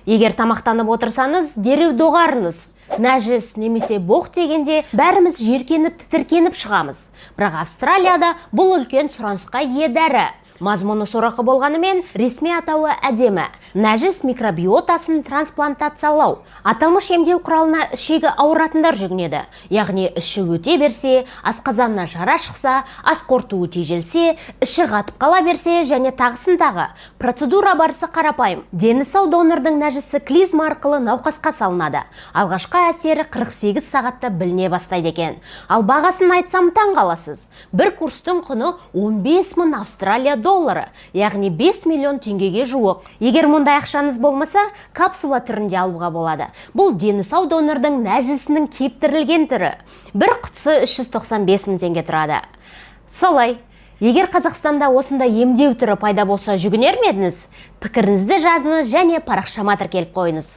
Егер тамақтанып отырсаңыз, дереу доғарыңыз. Нәжіс немесе боқ дегенде бәріміз жеркеніп, тітіркеніп шығамыз. Бірақ Австралияда бұл үлкен сұранысқа ие дәрі. Мазмұны сорақы болғанымен, ресми атауы әдемі: нәжіс микробиотасын трансплантациялау. Аталмыш емдеу құралына ішегі ауыратындар жүгінеді. Яғни іші өте берсе, асқазанына жара шықса, ас қорытуы тежелсе, іші қатып қала берсе және тағысын тағы. Процедура барысы қарапайым. Дені сау донордың нәжісі клизма арқылы науқасқа салынады. Алғашқы әсері 48 сағатта біліне бастайды екен. Ал бағасын айтсам, таң қаласыз. Бір курстың құны 15 мың Австралия доллары, яғни 5 миллион теңгеге жуық. Егер мұндай ақшаңыз болмаса, капсула түрінде алуға болады. Бұл дені сау донордың нәжісінің кептірілген түрі. Бір құтысы 395 мың теңге тұрады. Солай. Егер Қазақстанда осындай емдеу түрі пайда болса, жүгінер ме едіңіз? Пікіріңізді жазыңыз және парақшама тіркеліп қойыңыз.